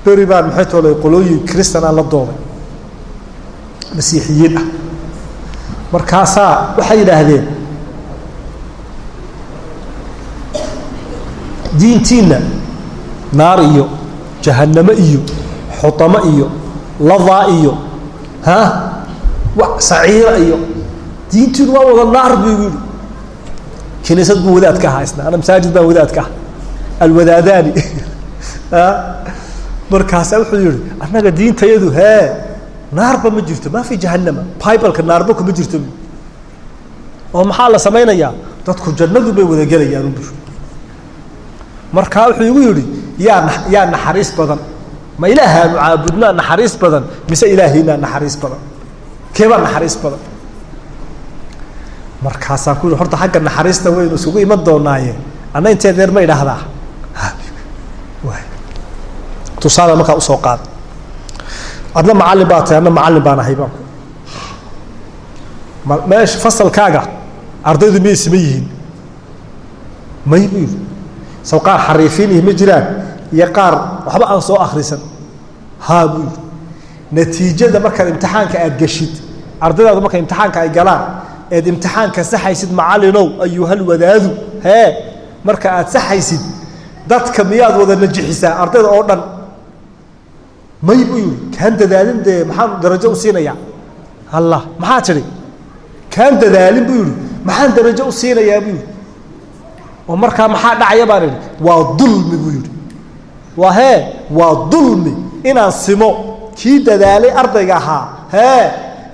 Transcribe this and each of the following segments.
Beri baan maxay toolay qolooyin kristanaa la dooday, masiixiyiin ah. Markaasaa waxay yidhaahdeen diintiinna naar iyo jahannamo iyo xutamo iyo ladaa iyo ha saciira iyo diintiinu waa wada naar buu igu yidhi. Kiniisad buu wadaad ka ahaa isna, ana masaajid baan wadaad ka ah, alwadaadaani. Markaasaa wuxuu yihi annaga diintayadu hee naarba ma jirto, maa fi jahannama, bibleka naarba kuma jirto. Oo maxaa la samaynayaa? Dadku jannadu bay wada gelayaan u bur. Markaa wuxuu igu yidhi yaa naxariis badan, ma ilaahaanu caabudnaa naxariis badan mise ilaahiinaa naxariis badan? Keebaa naxariis badan? Markaasaan ku yihi horta xagga naxariista waynu isugu iman doonaaye, anna inteed deer ma idhaahdaa. Tusaale markaa usoo qaada, adna macallin baa tahay, adna macallin baan ahay baan ku ma meesha fasalkaaga ardaydu miyay sima yihiin? May buu yidhi. Saw qaar xariifiin ihi ma jiraan iyo qaar waxba aan soo akrisan? Haa buu yidhi. Natiijada markaad imtixaanka aad geshid, ardaydaadu marka imtixaanka ay galaan eed imtixaanka saxaysid, macallinow ayuhal wadaadu hee, marka aad saxaysid dadka miyaad wada najixisaa ardayda oo dhan? May buu yidhi. Kaan dadaalin dee maxaan darajo u siinayaa? Allah, maxaa tidhi? Kaan dadaalin buu yidhi, maxaan darajo u siinayaa buu yidhi. Oo markaa maxaa dhacaya baan idhi? Waa dulmi buu yidhi. Waa hee, waa dulmi inaan simo kii dadaalay ardayga ahaa hee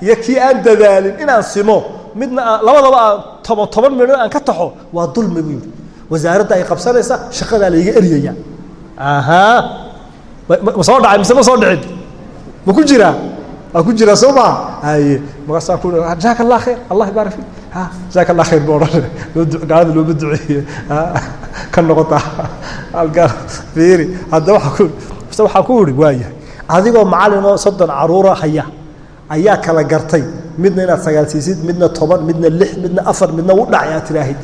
iyo kii aan dadaalin, inaan simo midna aan labadaba aan toban toban midho aan ka taxo, waa dulmi buu yidhi. Wasaaradda ay qabsanaysa, shaqadaa layga eryaya. Ahaa, ma soo dhacay mise ma soo dhicin? Ma ku jiraa? Waa ku jiraa soo maa? Haye, markaasaa ku jazaaka allah khayr, allah yubaarik fiik, ha jazaaka allah khayr buu odhan. Loo gaalada looma duceeye ka noqotaa halkaa. Fiiri hadda, waxaa ku mise waxaa ku ihi waayahay, adigoo macallin oo 30 caruura haya ayaa kala gartay midna inaad 9 siisid, midna 10, midna 6, midna 4, midna u dhacay aad tiraahid.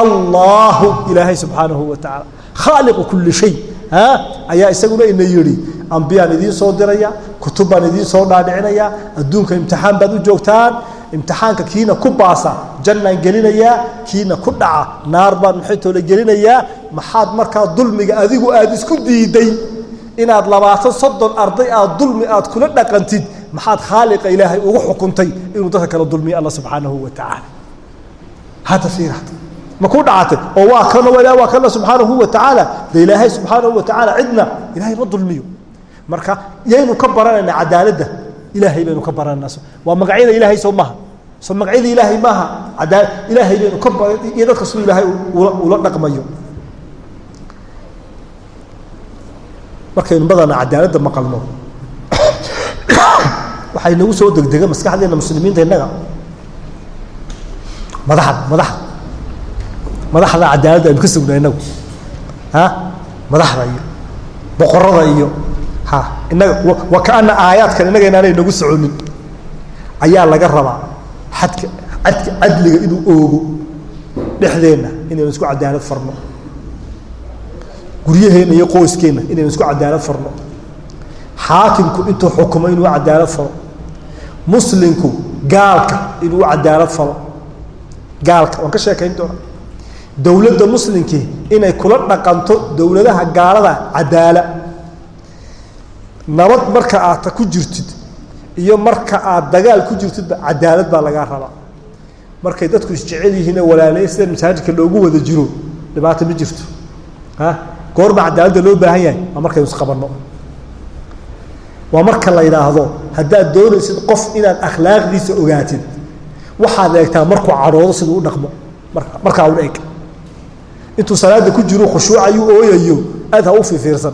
Allahu ilaahay subxaanahu wa tacaala khaaliqu kulli shay ha ayaa isaguna ina yidhi ambiyaan idiin soo diraya, kutub baan idiin soo dhaadhicinaya, adduunka imtixaan baad u joogtaan, imtixaanka kiina ku baasa jannaan gelinayaa, kiina ku dhaca naar baan maxay toole gelinayaa. Maxaad markaa dulmiga adigu aada isku diiday inaad 20 30 arday aad dulmi aad kula dhaqantid? Maxaad khaaliqa ilaahay ugu xukuntay inuu dadka kala dulmiyo alla subxaanahu wa tacaala? Hadda fiir, hadda ma ku dhacatay? Oo waa kana waa kana subxaanahu wa tacaala. De ilaahay subxaanahu wa tacaala cidna ilaahay ma dulmiyo. Marka yaynu ka baranaynaa cadaaladda? Ilaahay baynu ka baranaynaa. Waa magacyada ilaahay soo maaha? Soo magacyada ilaahay maaha? Cadaa ilaahay baynu ka baran iyo dadka siduu ilaahay ula dhaqmayo. Markaynu badanaa cadaaladda maqalno, waxay nagu soo degdega maskaxdeena muslimiinta innaga madaxda, madaxda, madaxda cadaaladda aynu ka sugnaa innagu, ha madaxda iyo boqorada iyo ha innaga wa kaana aayaadkan innaga inaanay nagu soconin ayaa laga rabaa. Xadka adka cadliga inuu oogo dhexdeenna, inaynu isku cadaalad farno guryaheenna iyo qoyskeenna, inaynu isku cadaalad farno, xaakimku intuu xukumo inuu cadaalad falo, muslimku gaalka inuu cadaalad falo. Gaalka waan ka sheekayn doonaa. Dowladda muslimkii inay kula dhaqanto dowladaha gaalada cadaala. Nabad marka aad ku jirtid iyo marka aad dagaal ku jirtidba cadaalad baa lagaa rabaa. Markay dadku isjecel yihiin ee walaaley sida masaajidka loogu wada jiro, dhibaato ma jirto. Ha goorma cadaaladda loo baahan yahay? Waa markaynu isqabanno, waa marka la yidhaahdo haddaad doonaysid qof inaad akhlaaqdiisa ogaatid, waxaad eegtaa markuu cadhoodo siduu u dhaqmo. Markaa un eeg. Intuu salaada ku jiro khushuucayu ooyayo aad ha u fiirfiirsan,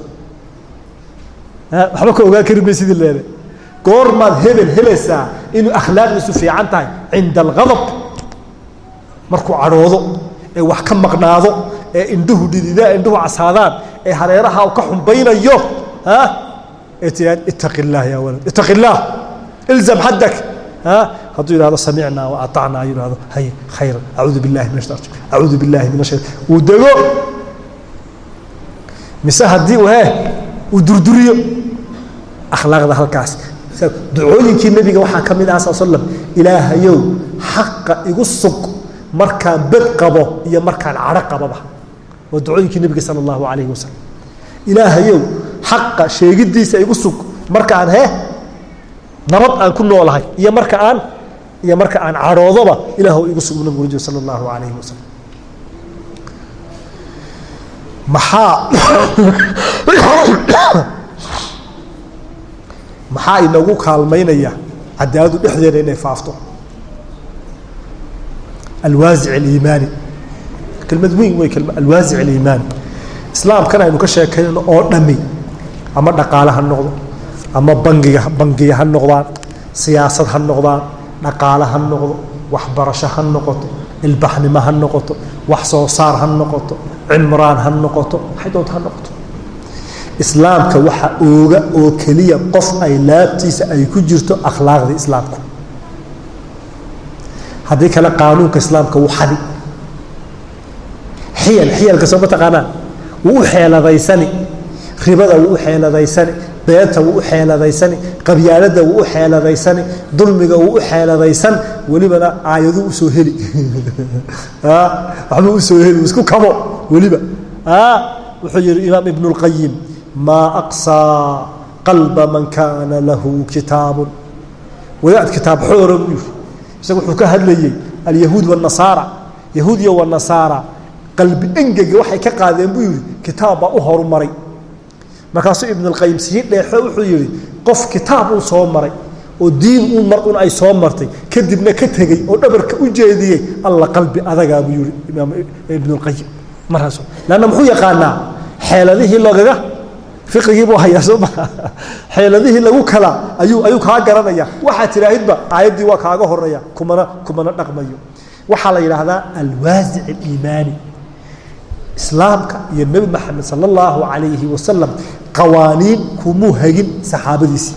waxba ka ogaan kari may sidii leele. Goormaad hebel helaysaa inuu akhlaaqdiisu fiican tahay? Cinda alghadab, markuu cadhoodo ee wax ka maqnaado ee indhuhu dhididaa, indhuhu casaadaan, ee hareeraha uu ka xumbaynayo, ha ee tiraad ittaqi illaah yaa walad, ittaqi illaah, ilzam xaddak. Ha hadduu yidhahdo samicnaa wa atacnaa, yidhahdo hay khayran, acuudu billahi min ashaitan, acuudu billahi min ashaitan, uu dego. Mise haddii uu hee uu durduriyo Akhlaaqda halkaas, ducooyinkii nebiga waxaa ka mid ah sal slam: "Ilaahayow, xaqa igu sug markaan bed qabo iyo markaan cadho qababa." Waa ducooyinkii nebiga sala allahu calayhi wasalam. Ilaahayow, xaqa sheegiddiisa igu sug markaan nabad aan ku noolahay iyo marka aan cadhoodoba, ilaahw igu sug, nabigu uri sala allahu calayhi wasalam. Maxaa inagu kaalmaynaya cadaaladu dhexdeena inay faafto? Alwaasic aliimaani, kelmad weyn wey alwaasic aliimaani. Islaamkan aynu ka sheekaynayno oo dhami, ama dhaqaale ha noqdo, ama bangiga, bangiya ha noqdaan, siyaasad ha noqdaan, dhaqaale ha noqdo, waxbarasho ha noqoto, ilbaxnimo ha noqoto, wax soo saar ha noqoto, cimraan ha noqoto, waxay doonto ha noqoto, islaamka waxa ooga oo keliya qof ay laabtiisa ay ku jirto akhlaaqdii islaamku. Haddii kale qaanuunka islaamka wuu xadi, xiyal, xiyalka soo ma taqaanaa? Wuu u xeeladaysani, ribada wuu u xeeladaysani, beenta wuu u xeeladaysani, qabyaaladda wuu u xeeladaysani, dulmiga wuu u xeeladaysan, welibana aayaduu usoo heli, waxbuu usoo heli, isku kabo weliba. Wuxuu yihi imaam Ibn اlqayim: "Maa aqsaa qalba man kaana lahu kitaabun." Wadaad kitaab xoora buu yihi. Isaga wuxuu ka hadlayey alyahuud wاnasaara, yahuudiya wanasaara qalbi engega waxay ka qaadeen buu yihi, kitaab baa u horumaray. Markaasuu Ibn اlqayim sii dheexo, wuxuu yihi: qof kitaab uu soo maray oo diin uu mar un ay soo martay, kadibna ka tegey oo dhabarka u jeediyey, alla qalbi adagaa, buu yihi imaam Ibn اlqayim. Markaas lanna muxuu yaqaanaa? Xeeladihii loogaga fiqigii buu hayaa, soo maa? Xeeladihii lagu kala ayuu kaa garanaya. Waxaad tidhaahidba aayaddii waa kaaga horeeya, kumana dhaqmayo. Waxaa la yidhaahdaa alwaasic aliimaani. Islaamka iyo Nebi Maxamed sala allahu calayhi wasalam qawaaniin kumuu hagin saxaabadiisii.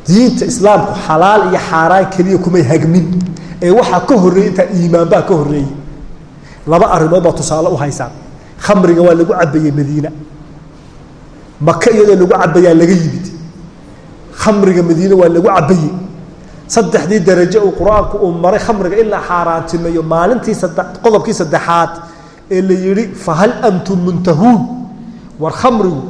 Diinta islaamku xalaal iyo xaaraan keliya kumay hagmin, ee waxaa ka horreeyey intaa iimaan baa ka horreeyey. Laba arrimood baa tusaale u haysaan. Khamriga waa lagu cabayey Madiina. Maka iyadoo lagu cabayaa laga yimid. Khamriga Madiine waa lagu cabayey. Saddexdii darajo uu Qur-aanku uu maray khamriga in la xaaraantimeeyo, maalintii qodobkii saddexaad ee la yihi "Fahal antum muntahuun?" War khamrigu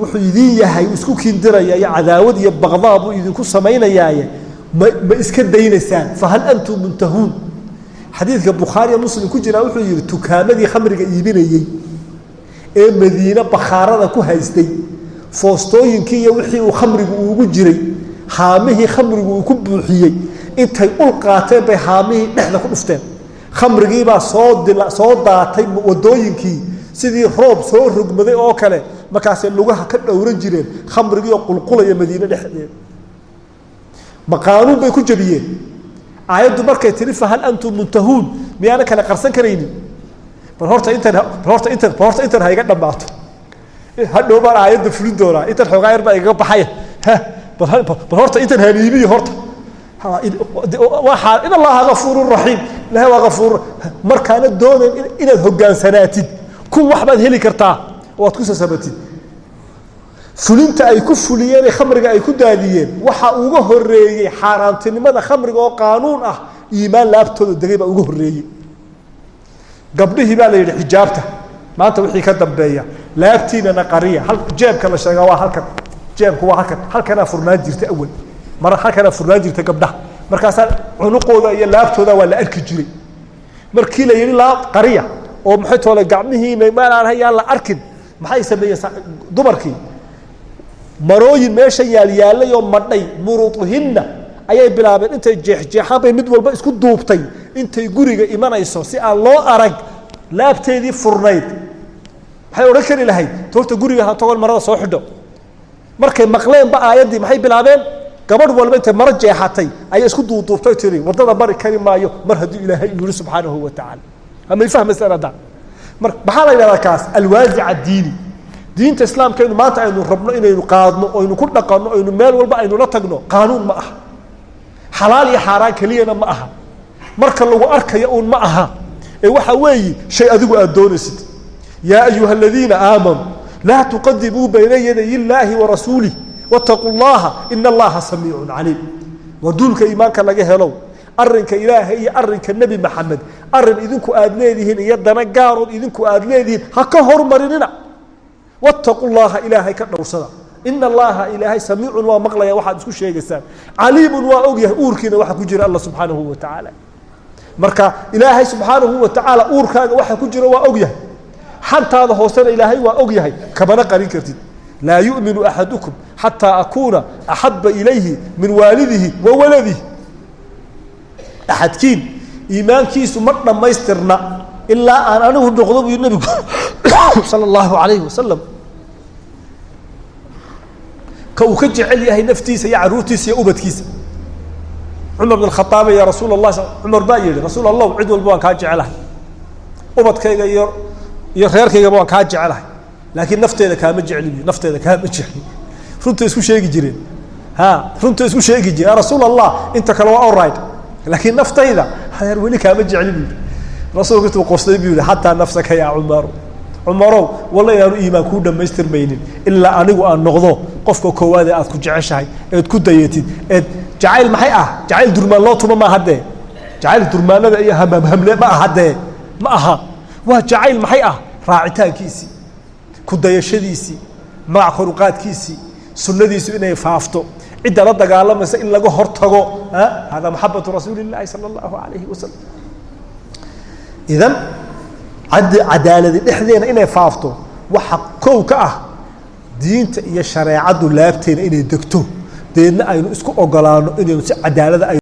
wuxuu idin yahay, isku kiindiraya iyo cadaawad iyo baqdaa buu idinku samaynayaaye, ma iska daynaysaan? Fahal antum muntahuun. Xadiidka Bukhaariya Muslim ku jiraa wuxuu yihi tukaamadii khamriga iibinayey ee Madiine bakhaarada ku haystay, foostooyinkii iyo wixii uu khamrigu ugu jiray, haamihii khamrigu uu ku buuxiyey, intay ul qaateen bay haamihii dhexda ku dhufteen. Khamrigiibaa soo daatay wadooyinkii sidii roob soo rogmaday oo kale. Markaasay lugaha ka dhowran jireen khamrigiioo qulqulaya Madiine dhexdeeda. Ma qaanuun bay ku jabiyeen? Aayaddu markay tihi "Fahal antum muntahuun", miyaana kale qarsan karaynin? Bal horta intan ha iga dhammaato, hadhow baan aayadda fulin doonaa, intan xoogaa yar baa igaga baxaya. Bal horta intan haniimiyo horta. In allaha gafuurun raxiim, ilahay waa gafuur. Markaana doonayn inaad hogaansanaatid, kun wax baad heli kartaa oo aad ku sasabatid. Fulinta ay ku fuliyeen ee khamriga ay ku daadiyeen, waxa uga horeeyey xaaraantinimada khamriga oo qaanuun ah, iimaan laabtooda degay baa uga horreeyey. Gabdhihii baa la yidhi: "Xijaabta maanta wixii ka dambeeya laabtiinana qariya." Hal jeebka la sheegaa waa halkan, jeebku waa halkan. Halkanaa furnaan jirta awal mar, halkanaa furnaan jirta gabdhaha. Markaasaa cunuqooda iyo laabtooda waa la arki jiray. Markii la yidhi laab qariya oo maxay toole gacmihiina maalaan yaan la arkin, maxay sameeyeen dumarkii? Marooyin meesha yaalyaalay oo madhay, muruutuhinna, ayay bilaabeen intay jeexjeexaan bay mid walba isku duubtay intay guriga imanayso, si aan loo arag laabteedii furnayd. Maxay odhan kari lahayd? Toorta guriga ha togon, marada soo xidho. Markay maqleenba aayaddii, maxay bilaabeen? Gabadh walba intay maro jeexatay ayay isku duuduubtay, tiri: "Waddada mari kari maayo mar hadduu Ilaahay yihi subxaanahu wa tacaala." Amay fahmaysaan hadda? Mar maxaa la yidhahdaa kaas? Alwaasic addiini. Diinta islaamkaynu maanta aynu rabno inaynu qaadno, aynu ku dhaqanno, aynu meel walba aynu la tagno, qaanuun ma aha, xalaal iyo xaaraan keliyana ma aha, marka lagu arkayo uun ma aha, ee waxa weeyi shay adigu aad doonaysid. Yaa ayuha aladiina aamanuu laa tuqadimuu bayna yaday illaahi wa rasuulih. Wattaquu llaha ina allaha samiicun caliim. War duulka iimaanka laga helow, arrinka Ilaahay iyo arrinka Nebi Maxamed, arrin idinku aad leedihiin iyo dana gaarood idinku aad leedihiin ha ka hormarinina. Wattaquu llaha, Ilaahay ka dhowrsada. Ina allaha, Ilaahay, samiicun, waa maqlaya waxaad isku sheegaysaan, caliimun, waa ogyahay uurkiina waxa ku jira Alla subxaanahu wa tacaala. Marka Ilaahay subxaanahu wa tacaala uurkaaga waxa ku jira waa ogyahay, xantaada hoosena Ilaahay waa ogyahay, kamana qarin kartid. Laa yu'minu axadukum xataa akuuna axaba ilayhi min waalidihi wa waladihi. Axadkiin iimaankiisu ma dhammaystirna ilaa aan anigu noqdo, buu nabigu sala allahu alayhi wasalam, ka uu ka jecel yahay naftiisa iyo carruurtiisa iyo ubadkiisa. Cumar bn Khaaab, ya rasuul Allah, Cumar baa yihi: "Rasuul Allah, cid walba waan kaa jecelahay, ubadkayga iyo reerkaygaba waan kaa jecelahay, laakiin nafteeda kaama jecli." Bu nafteeda kaama jecli. Runta isku sheegi jireen, ha, runta isku sheegi jireen. "Ya rasuul Allah, inta kale waa alright, laakiin naftayda hadeer weli kaama jecli," bu yihi. Rasuulku intuu qostay buu yihi: "Xataa nafsaka yaa Cumaru. Cumarow, walla inaanu iimaan kuu dhammaystirmaynin ilaa anigu aan noqdo qofka koowaad ee aad ku jeceshahay, eed ku dayatid." Eed jacayl maxay ah? Jacayl durmaan loo tuma maaha dee, jacayl durmaanada iyo hamhamhamle ma aha dee, ma aha. Waa jacayl maxay ah? Raacitaankiisii, ku dayashadiisii, magac koruqaadkiisii, sunnadiisu inay faafto, cidda la dagaalamaysa in laga hortago. Hada maxabatu rasuuli llahi sala allahu alayhi wasalam. Idan cadaaladi dhexdeena inay faafto waxa kow ka ah diinta iyo shareecaddu laabteena inay degto, deedna aynu isku ogolaano inaynu si cadaalada ay